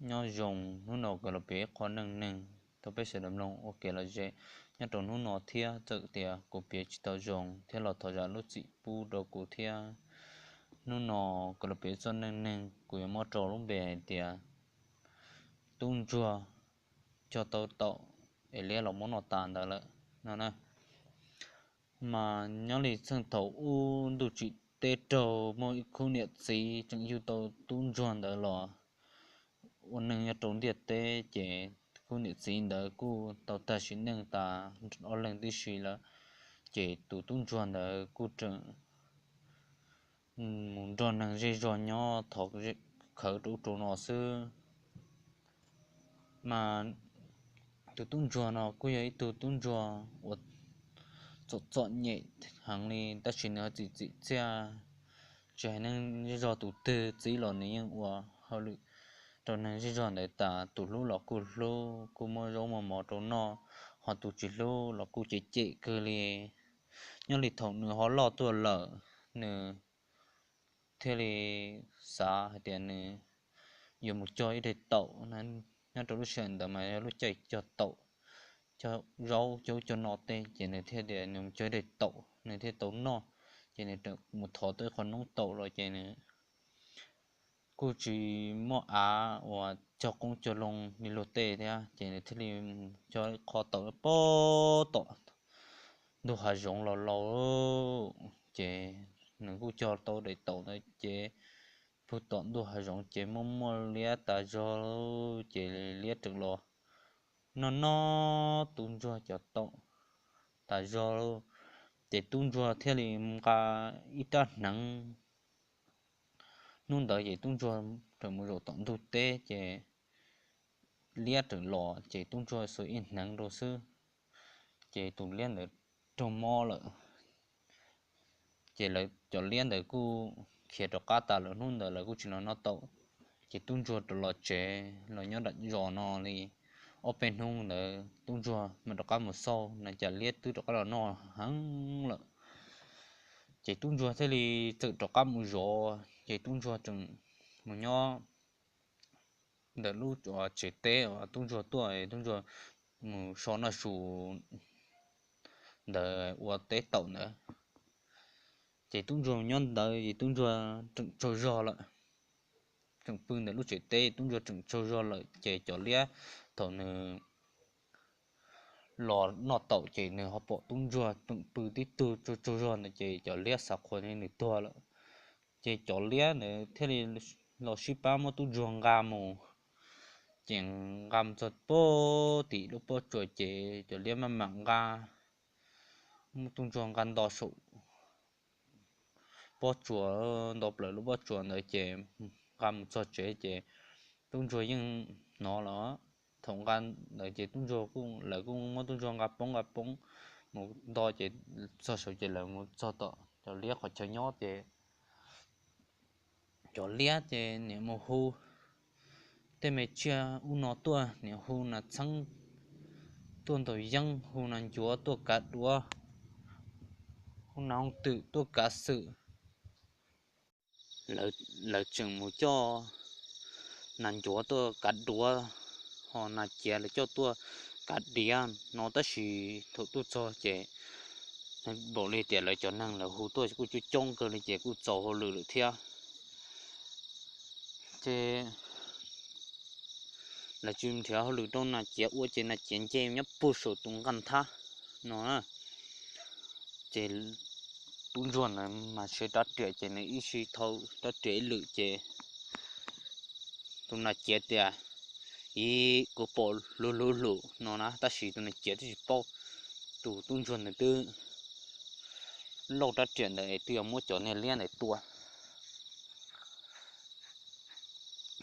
nyob zoo, hnub no kuv los piav ib qho neej neeg rau peb sawv daws mloog ua kev lom zem nyob rau hnub no thiab. Txawm tias kuv piav tsis tau zoo thiab los thov zam lub txim pub rau kuv thiab. Hnub no kuv los piav txoj neej neeg kuv yuav muab rau lub npe hais tias tub ntsuag cog tau taum es liab los muab noj tas ntawd lawm no na. Mas nyob li txheej thaum ub ntuj tsim teb raug, muaj ib khub niam txiv tseem yug tau tub ntsuag ntawd los ua neej nyob rau ntiaj teb. Ces khub niam txiv ntawd kuj tau tag sim neej tas ob leeg tib si lawm. Ces tus tub ntsuag ntawd kuj tseem mus nrog neeg zej zog nyob thov khawv rau ub rau no xwb. Mas tus tub ntsuag no kuj yog ib tug tub ntsuag uas txom txom nyem heev li, tab sis nws ho txim txim txiaj. Tsis hais neeg zej zog tus twg txib los nws yeej ua hauj lwm rau neeg zej zog ntawd tas. Tus hlub los kuj hlub, kuj muab zaub muab mov rau noj, ho tus tsis hlub los kuj cem cem kawg li. Nyob li thaum nws ho loj tuaj lawm, nws thiaj li xav hais tias nws yuav mus cog ib daim taum. Nyob rau lub sij hawm ntawd mas yog lub caij cog taum, cog zaub cog ub cog no tej, ces nws thiaj tias nws mus cog ib daim taum nws thiaj tau noj. Ces nws mus thov tau ib qho noob taum los ces nws kuj tsis muaj av uas cog qoob cog loo li luag tej thiab, ces nws thiaj li cog ib qho taum pob tom ntug hav zoov los laus. Ces nws kuj cog tau daim taum ntawd ces pug tom ntug hav zoov ces muaj muaj liab tas zog, ces liab tseem los noj noj tub ntsuag cov taum tas zog. Ces tub ntsuag thiaj li nqa ib rab hneev. Hnub ntawd ces tub ntsuag tseem mus zaum tom ntug teb ces liab tseem los ces tub ntsuag xuas ib hneev rau xwb, ces tus liab ntawd raug mob lawm. Ces lawv cov liab ntawd kuj khiav rov qab tas lawm, hnub ntawd lawv kuj tsis los noj taum. Ces tub ntsuag rov los tsev los nyob nram zos no li ob peb hnub ntawd tub ntsuag mam rov qab mus xauj na cas liab twb rov qab los noj heev lawm. Ces tub ntsuag thiaj li txawm rov qab mus zov, ces tub ntsuag tseem mus nyob ntawm lub tsev teb uas tub ntsuag tuaj, tub ntsuag mus so noj su ntawd ua teb taum ntawd. Ces tub ntsuag nyob ntawd ces tub ntsuag tseem tsaug zog lawm, tseem pw ntawm lub tsev teb tub ntsuag tseem tsaug zog lawm ces cov liab thaum nws los noj taum ces nws ho pom tub ntsuag tseem pw tib tug tsaug tsaug zog ntawd ces cov liab xav qhuas nws tuag lawm. Ces cov liab ntawd thiaj li los sib pab muab tub ntsuag nqa mus, ces nqa mus txog pem tim lub pob tsuas ces cov liab maj mam nqa, muab tub ntsuag nqa nto saum pob tsuas, nto plaws lub pob tsuas ntawd ces nqa mus txog tsev ces tub ntsuag yeej hnov lawm. Thaum nqa ntawd ces tub ntsuag, lawv kuj muab tub ntsuag nqa poob nqa poob mus nto ces txog saud ces lawv mus txog tom cov liab qhov chaw nyob ces cov liab ces niam mus hu tej me tsiaj ub no tuaj, niam hu nas txheeb tuaj ntaus yeeb, hu nas ncuav tuaj kav duav, hu nas hooj twm tuaj kav xwm. Lawv tseem mus coj nas ncuav tuaj kav duav, ho nas ciav lawv coj tuaj kav diav no tab sis thaum tuaj txog ces npaum li tias lawv cov neeg lawv hu tuaj kuj coob coob kawg li ces kuj txaus hauj lwm lawm thiab. Ces lawv tsis nrhiav hauj lwm rau nas ciav ua ces nas ciav nce nyob puag saum tus nqaj nthab no na. Ces tub ntsuag ntawd mas siv rab riam ces nws ib sij thau rab riam ib lwm ces tus nas ciav tias, ib, kuv pom lub lub lub no na, tab sis tus nas ciav twb tsis paub. Tus tub ntsuag ntawd twb lauj rab riam ntawd es twb yuav muab cov niag liab ntawd tua.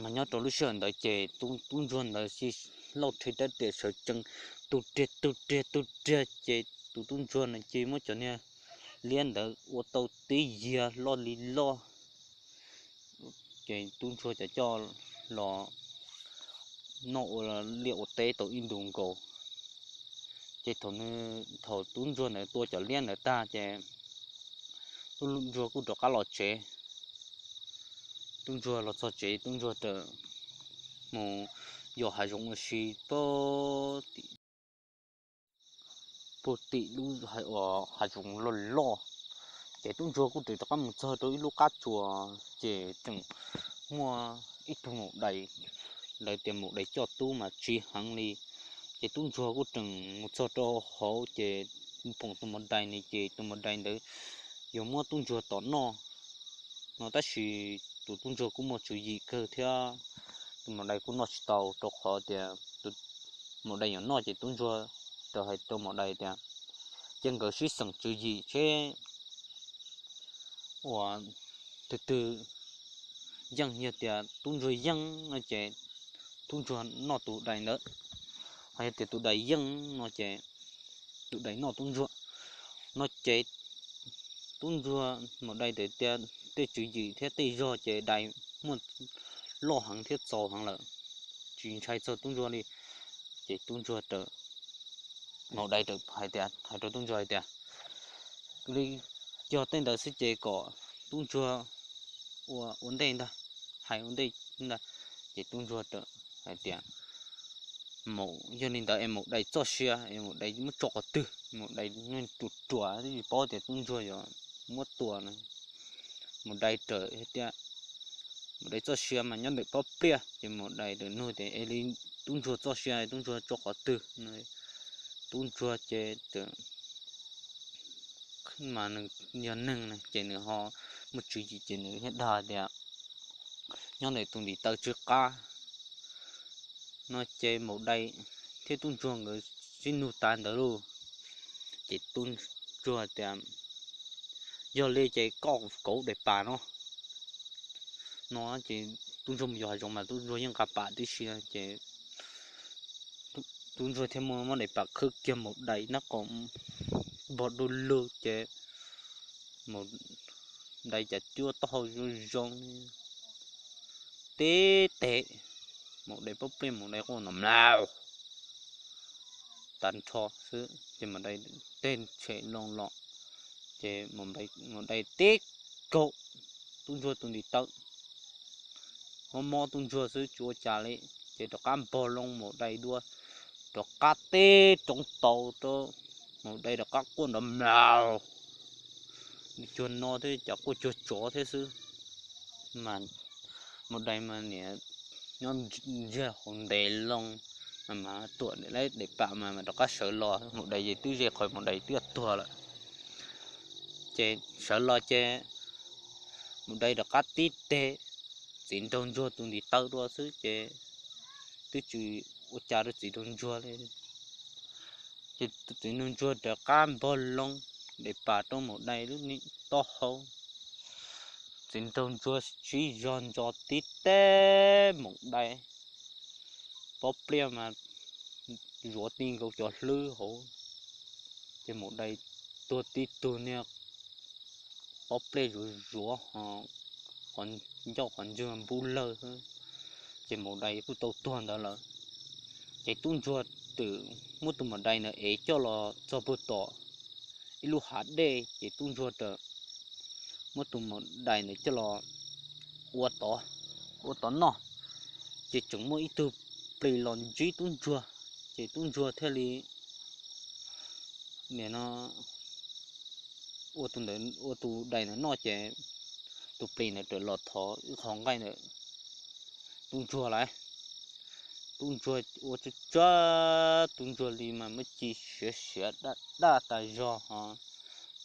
Mas nyob rau lub sij hawm ntawd ces tub ntsuag ntawd cia lauj rhia rab riam sawv tsees tu riag tu riag tu riag ces tus tub ntsuag ntawd cia muab cov niag liab ntawd ua tau tib yiag loj li loj. Ces tub ntsuag cov coj los noj ua liaj ua teb tau ib ntus nkaus. Ces thaum nws, thaum tub ntsuag ntawd tua cov liab ntawd tag ces tub ntsuag kuj rov qab los tsev. Tub ntsuag los txog tsev tub ntsuag txawm mus yos hav zoov ua si puag tim lub hav zoov loj loj. Ces tub ntsuag kuj tseem rov qab mus txog rau ib lub qab tsuas, ces tseem muaj ib tug maum dais, lawv tias maum dais coj tub mas tsiv heev li. Ces tub ntsuag kuj tseem mus txog rau hauv ces pom tus maum dais ne, ces tus maum dais ntawd yuav muab tub ntsuag tom noj no, tab sis tus tub ntsuag kuj muaj tswv yim kawg thiab. Tus maum dais kuj noj tsis tau rau qhov tias tus maum dais yuav noj, ces tub ntsuag tau hais rau maum dais tias cia nkawd sib xeem tswv yim seb uas tus twg yeej. Yog tias tub ntsuag yeej no ces tub ntsuag noj tus dais ntawd, ho yog tias tus dais yeej no ces tus dais noj tub ntsuag no ces tub ntsuag, maum dais tias tej tswv yim thiab tej zog ces dais muaj loj heev thiab txaus heev lawm, tsis ntshai txog tub ntsuag li. Ces tub ntsuag, maum dais hais tias, hais rau tub ntsuag hais tias li yog tej ntawd xwb ces kom tub ntsuag ua ua ntej ntag, hais ua ntej ntag. Ces tub ntsuag hais tias, yog li ntawd es maum dais txoj sia es maum dais muab tso qhov twg? Maum dais ruam ruam twb tsis paub tias tub ntsuag yuav muab tua no. Maum dais hais tias maum dais txoj sia mas nyob ntawm pob pliaj, ces maum dais nug tias es li tub ntsuag txoj sia tub ntsuag tso qhov twg? Tub ntsuag ces mas nws yog neeg ces nws ho muaj tswv yim ces nws thiaj dag tias nyob ntawm tus ntiv taw tsw qab no. Ces maum dais thiab tub ntsuag nkawd sib nug tas ntawd lauj. Ces tub ntsuag tias yog li ces koj kauv daim pam no no ces tub ntsuag mus yos hav zoov mas tub ntsuag yeej nqa pam tib si no ces tub ntsuag thiaj muab daim pam khwb kiag maum dais nab qo npog du lug ces maum dais cas cuab taub hau zoo zoo tib teg, maum dais pob pliaj maum dais quaj nrov mlaus tag nrho xwb ces maum dais teg tshem loo los ces maum dais tib kaug tub ntsuag tus ntiv taw, mob mob tub ntsuag xwb tsis ua cas li. Ces rov qab npog loo maum dais dua, rov qab tib roob tau rau maum dais rov qab quaj nrov mlaus cuag no thiab cas quaj cuag tsov thiab xwb. Maum dais mas niam nyob ntsiag hauv ntev loo mas tuam daim pam mas rov qab sawv los, maum dais ces twb ze qhov maum dais twb tuag lawm. Ces sawv los ces maum dais rov qab tib teg txiv nraug ntsuag tus ntiv taw dua xwb ces twb tsis ua cas rau txiv nraug ntsuag li. Ces txiv nraug ntsuag rov qab npog loo daim pam rau maum dais lub taub hau, txiv nraug ntsuag sib zog ntso tib teg maum dais pob pliaj mas zuav ti nkaus cov hlwb hauv, ces maum dais tuag tib tug niag pob pliaj zuav zuav ho qhov ncauj qhov ntswg npub lawg xwb, ces maum dais kuj tau tuag ntawd lawm. Ces tub ntsuag twb muab tus maum dais ntawd ev coj los txog puag tom ib lub hav dej ces tub ntsuag muab tus maum dais ntawd coj los ua tod noj, ces tseem muaj ib tug plis los ntsib tub ntsuag, ces tub ntsuag thiaj li nim no ua tus dais ntawd noj ces tus plis ntawd txawm los thov ib qho nqaij ntawm tub ntsuag lawm. Tub ntsuag ua tsawg tsawg tub ntsuag li mas muab ci siav siav daj daj tas zog ho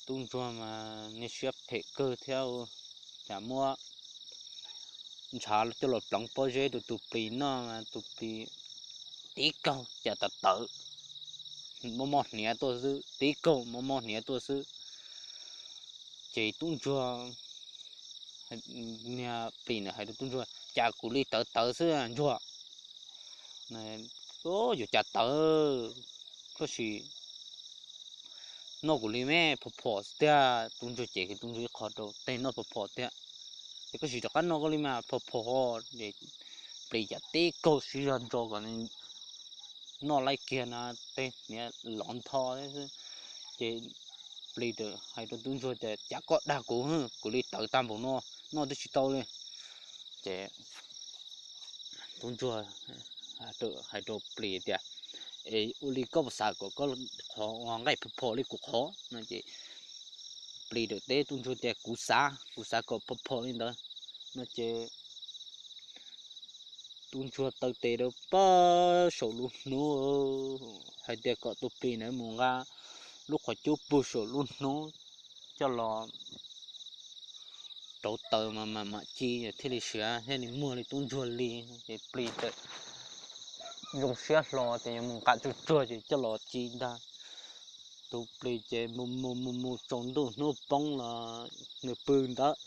tub ntsuag mas niag siab phem kawg thiab, cas muab ntshav coj los pleev pob zeb rau tus plis noj mas tus plis tib kaug cas tawv tawv, mob mob hniav tuaj xwb, tib kaug mob mob hniav tuaj xwb. Ces tub ntsuag, niag plis ntawd hais rau tub ntsuag cas kuv li tawv tawv xwb ntsuag, yuav cas tawv, koj sim noj kuv li me phom phom xwb tiag. Tub ntsuag ces tub ntsuag ib qho rau tej noj phom phom tiag, ces koj sim rov qab noj koj li mas phom phom. Plis cas tib kaug sib zog ntso kom noj laij kiag no tej hniav lov ntho xwb. Ces plis txawm hais rau tub ntsuag tias cas koj dag kuv, kuv li tawv tag npaum no, noj twb tsis tau li. Ces tub ntsuag hais rau plis tias, Es ua li koj puas xav kom koj qhov nqaij phom phom li kuv qhov no? Ces plis teb tub ntsuag tias, Kuv xav, kuv xav kom phom phom li ntawd no. Ces tub ntsuag taw tes rau pab saum lub hnub hais tias kom tus plis ntawd mus nqa lub qhov cub pug saum lub hnub coj los rauv taws mas mam ci thiaj li siav thiaj li muag li tub ntsuag li. Ces plis txawm zoo siab hlo ces yuav mus nqa tsuag tsuag ces coj los ci ntag. Tus plis ces mus mus mus mus tsaus ntuj hnub poob los nws pw ntawd,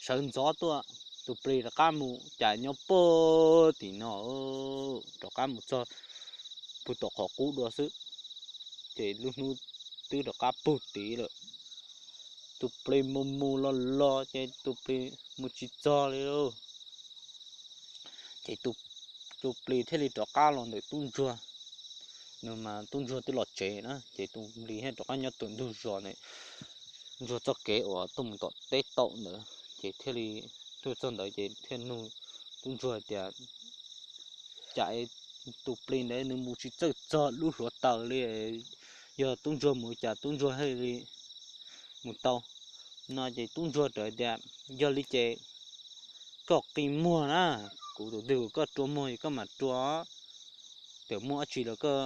sawv ntxov tuaj, tus plis rov qab mus cas nyob puag tim no, rov qab mus txog puag tom qhov qub dua xwb, ces lub hnub twb rov qab pug tid lawm. Tus plis mus mus los los ces tus plis mus tsis txog li lauj. Ces tus plis thiaj li rov qab los ntawm tub ntsuag, nws mas tub ntsuag twb los tsev na, ces tus plis thiaj rov qab nyob tus ntug zos ntawm ntsuag txoj kev uas tuaj mus tom teb taum ntawd, ces thiaj li tuaj txog ntawd ces thiaj nug tub ntsuag tias, Cas tus plis ntawd nws mus tsis txawj txog lub hluav taws li, yog tub ntsuag mus cas tub ntsuag thiaj li mus tau no? Ces tub ntsuag teb tias, Yog li ces koj qi muag na, kuv tus twg kom koj rua muag es koj mam rua, txawm muaj dab tsi los koj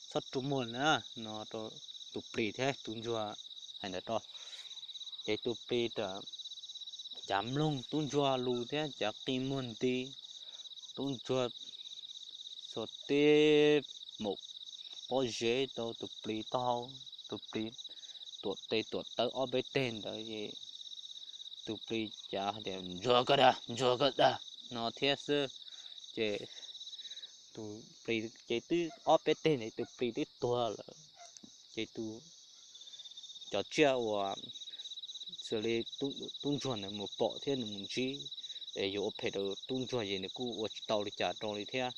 txhob rua muag na no rau tus plis thiab tub ntsuag hais ntawd rau. Ces tus plis cav mloog tub ntsuag lus thiab cav qi muag nti, tub ntsuag xuas tib maum pob zeb rau tus plis taub hau, tus plis tuam tes tuam taw ob peb teg ntawd es tus plis cav tias, Ntsuag koj dag, ntsuag koj dag no thiab xwb. Ces tus plis ces twb ob peb teg ntawd tus plis twb tuag lawm. Ces tus, cov tsiaj uas xws li tub ntsuag ntawd mus pom thiab nws mus ntsib es yuav ua phem rau tub ntsuag ces nws kuj ua tsis tau li cas rau li thiab.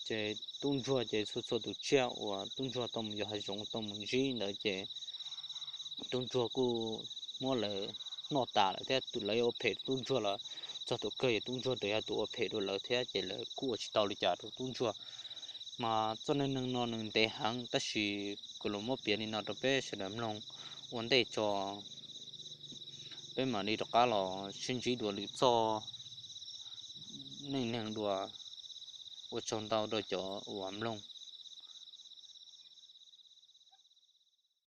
Ces tub ntsuag ces txhua txhua tus tsiaj uas tub ntsuag tau mus yos hav zoov tau mus ntsib ntawd ces tub ntsuag kuj muab lawv noj tas lawm thiab, lawv yuav ua phem tub ntsuag los txog thaum kawg es tub ntsuag tseem yog tus ua phem dua lawv thiab ces lawv kuj ua tsis tau li cas rau tub ntsuag. Mas txoj neej neeg no nws ntev heev tab sis kuv los muab piav li no rau peb sawv daws mloog ua ntej tso, peb mam li rov qab los sib ntsib dua lwm txoj neej neeg dua. Ua tsaug ntau rau cov uas mloog.